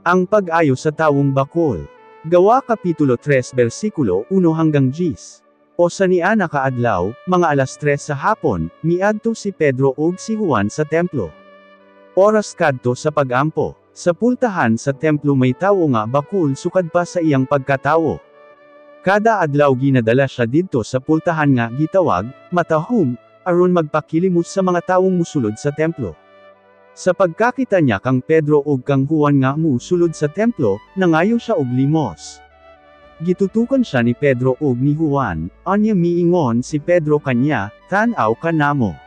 Ang pag-ayo sa tawong bakol. Gawa Kapitulo 3 versikulo 1 hanggang 10. O sa niana ka adlaw, mga alas 3 sa hapon, miadto si Pedro ug si Juan sa templo. Oras kadto sa pagampo. Sa pultahan sa templo may tawo nga bakul sukad pa sa iyang pagkatawo. Kada adlaw ginadala siya didto sa pultahan nga gitawag "Matahum," aron magpakilimos sa mga tawong musulod sa templo. Sa pagkakita niya kang Pedro ug kang Juan nga musulod sa templo, nangayo siya og limos. Gitutukan siya ni Pedro ug ni Juan, anya miingon si Pedro kanya, "Tan-aw ka namo."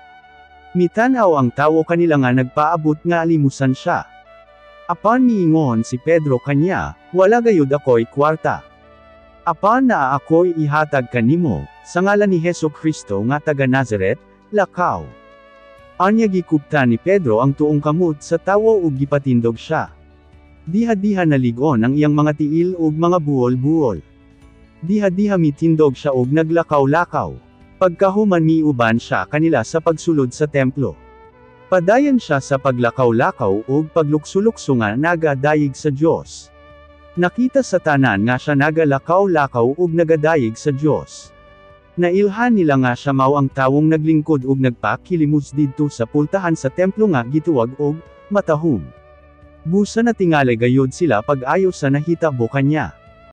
Mitan-aw ang tawo kanila nga nagpaabot nga limusan siya. Apan miingon si Pedro kanya, "Wala gayud ako'y kwarta. Apan naa ako'y ihatag kanimo: sa ngalan ni Hesu Kristo nga taga Nazaret, lakaw." Anya gikuptan ni Pedro ang tuong kamot sa tawo ug gipatindog siya. Diha-diha nalig-on ang iyang mga tiil ug mga buol-buol. Diha-diha mitindog siya ug naglakaw-lakaw. Pagkahuman, miuban siya kanila sa pagsulod sa templo. Padayon siya sa paglakaw-lakaw ug paglukso-lukso nga nagadayig sa Dios. Nakita sa tanan nga siya nagalakaw-lakaw ug nagadayig sa Dios. Nailhan nila nga siya mao ang tawong naglingkod ug nagpakilimos didto sa pultahan sa templo nga gitawag og "Matahum." Busa natingala gayud sila pag-ayo sa nahitabo kanya.